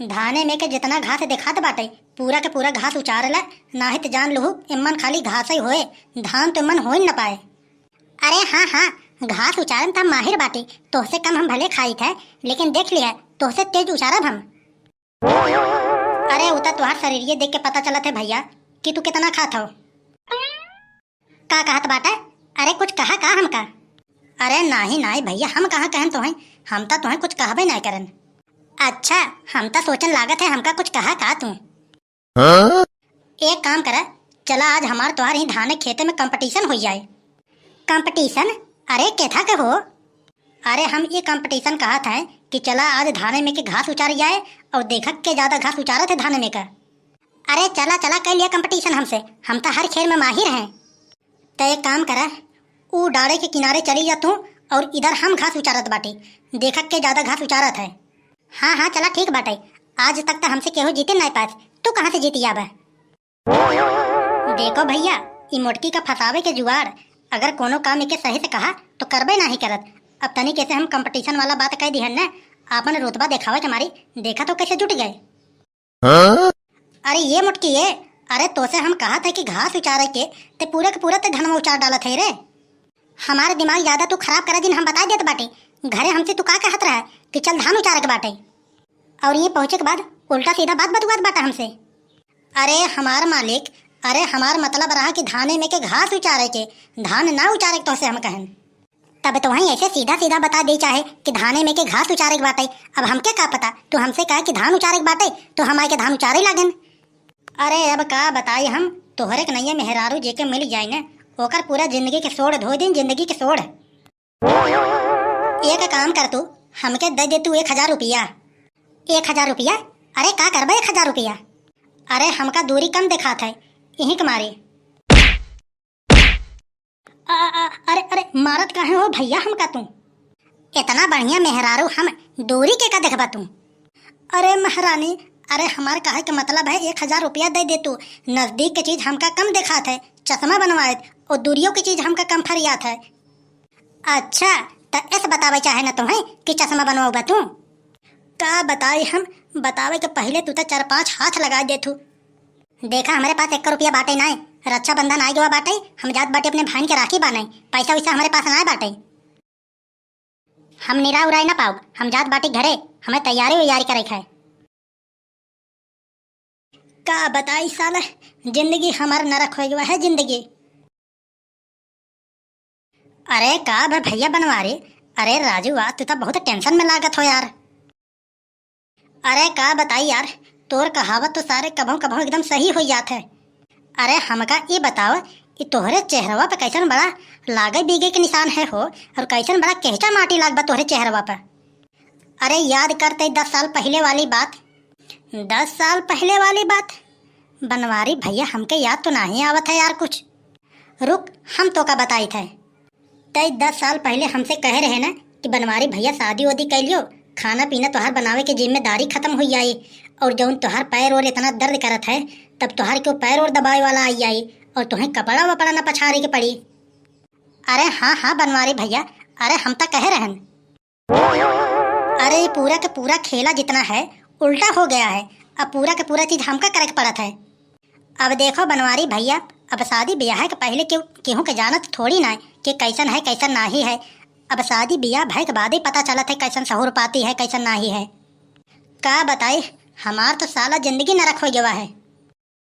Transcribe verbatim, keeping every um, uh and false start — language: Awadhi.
धाने में के जितना घास देखात बाटे, पूरा के पूरा घास उचार ला, नाहीं त जान लुहु, इम्मन खाली घास ही होए, धान तो इम्मन हो ही न पाए। अरे हाँ, हाँ, घास उचारन त हम माहिर बाटी, तोहसे कम हम भले खाइत है, लेकिन देख लिया, तोहसे तेज उचारब हम। अरे, उ त तोहार शरीरिये देख के पता चलत है भैया कि तू कितना खात हो। का कहत बाटा? अरे, कुछ कहा का हमका? अरे, नाहीं, नाहीं भैया, हम कहाँ कहन तोहें, हम त तोहें कुछ कहबे नाहीं करन। अच्छा, हम त सोचन लागत है हमका कुछ कहा का तू। हाँ? एक काम करा, चला आज हमार तोहार ही धाने खेते में competition हो जाए। Competition? अरे केथा के हो? अरे हम ये competition कहत है कि चला आज धाने में के घास उचार जाए और देखा के ज्यादा घास उचारत है धाने में का। अरे चला चला कर लिया competition हमसे, हम तो हर खेल में माहिर हैं। त एक काम करा, ऊ डाड़े के किनारे चली जा तू और इधर हम घास उचारत बाटी, देखा के ज्यादा घास उचारत है। हाँ हाँ चला ठीक बाटे, आज तक त हमसे केहू जीते नाहीं पास, तू कहाँ से जीती आबा? देखो भैया, ई मोटकी का फंसावे के जुआड़, अगर कोनो काम एके सही से कहा तो करबे नाहीं करत। अब तनी कैसे हम competition वाला बात कह दिहन न, आपन रुतबा देखावे के मारी, देखा तो कैसे जुट गए। हाँ? अरे ये मोटकी ये, अरे तोसे हम कहत है कि घास उचारे के, ते पूरा के पूरा ते धनवा उचार डालत है रे। हमार दिमाग ज्यादा तू खराब करा जिन, हम बता देत बाटे। घरे हमसे तू का कहत रहा कि चल धान उचारे के बाटे, और ये पहुँचे के बाद उल्टा सीधा बात बतुआत बाटा हमसे। अरे हमार मालिक, अरे हमार मतलब रहा कि धाने में के घास उचारे के, धान ना उचारे के तोहसे हम कहन। तब तोहई ऐसे सीधा सीधा बता दे चाहे कि धाने में के घास उचारे के बाटे। अब हमके का पता, तू हमसे कहे कि धान उचारे के बाटे, तो हम आए के धान उचारे लागन। अरे अब का बताई हम, तोहरे के नैया मेहरारू जेके मिल जाए न, ओकर पूरा जिंदगी के सोड़ धो दिन, जिंदगी के सोड़। एक काम कर तू, हमके दे दे तू एक हजार रुपया। एक हजार रुपया? अरे का करबा एक हजार रुपया? अरे हमका दूरी कम देखात है, इही के मारे। अ, अ, अरे, अरे, मारत काहे हो भैया हमका तू? इतना बढ़िया मेहरारू हम दूरी के का देखबा तू? अरे महारानी, अरे हमार कहे के मतलब है एक हजार रुपया दे दे तू, नजदीक के चीज हमका कम देखात है, चश्मा बनवाए, और दूरियों की चीज हमका कम फरियात है। अच्छा, त ऐसे बतावे चाहे ना तुम्हें कि चश्मा बनवाओबा तू? का बताई हम, बतावे के पहिले तू त चार पांच हाथ लगा दे तू। देखा, हमरे पास एक रुपया बाटे नाय, रक्षाबंधन आइ गवा बाटे, हम जात बाटे अपने भाइन के राखी बान्हे, पैसा वैसा हमरे पास नाय बाटे। हम निराय उराय ना पाउब, हम जात बाटे घरे, हमें तैयारी वैयारी करे के है। का बताई साला, जिंदगी हमार नरक होइ गवा है जिंदगी। अरे का बे भैया बनवारी, अरे राजू आ, तू तो बहुत tension में लागत हो यार। अरे का बताई यार, तोर कहावत तो सारे कभों कभों एकदम सही होइ जात है। अरे हमका ई बताओ, ई तोहरे चेहरवा पे कैसन बड़ा लागे बीगे के निशान है हो, और कैसन बड़ा केहचा माटी लाग बा तोहरे चेहरवा पे। अरे याद कर तई दस साल पहिले वाली बात। दस साल पहिले वाली बात? बनवारी भैया हमके याद तो नाहीं आवत है यार कुछ। रुक, हम तोका बताइत है। तई दस साल पहिले हमसे कहे रहे ना कि बनवारी भैया शादी वादी कइ लियो, खाना पीना तोहार बनावे के जिम्मेदारी खतम होइ जाई, और जौन तोहार पैर ओर इतना दर्द करत है, तब तोहार क्यों पैर ओर दबावे वाला आइ जाई, और तोहें कपड़ा वपड़ा ना पछारे के पड़ी। अरे हाँ हाँ बनवारी भैया, अरे हम त कहे रहन। अरे, ई पूरा के पूरा खेला जितना है, उल्टा हो गया है। अब पूरा के पूरा चीज हमका करे के पड़त है। अब देखो बनवारी भैया, अब शादी ब्याह के पहिले केहू, केहू के जानत थोड़ी ना कि कैसन है, कैसन नाहीं है। अब शादी ब्याह भय के बादे पता चलत है कैसन सहुर पाती है, कैसन नाहीं है। का बताई, हमार तो साला जिंदगी नरक होइ गवा है।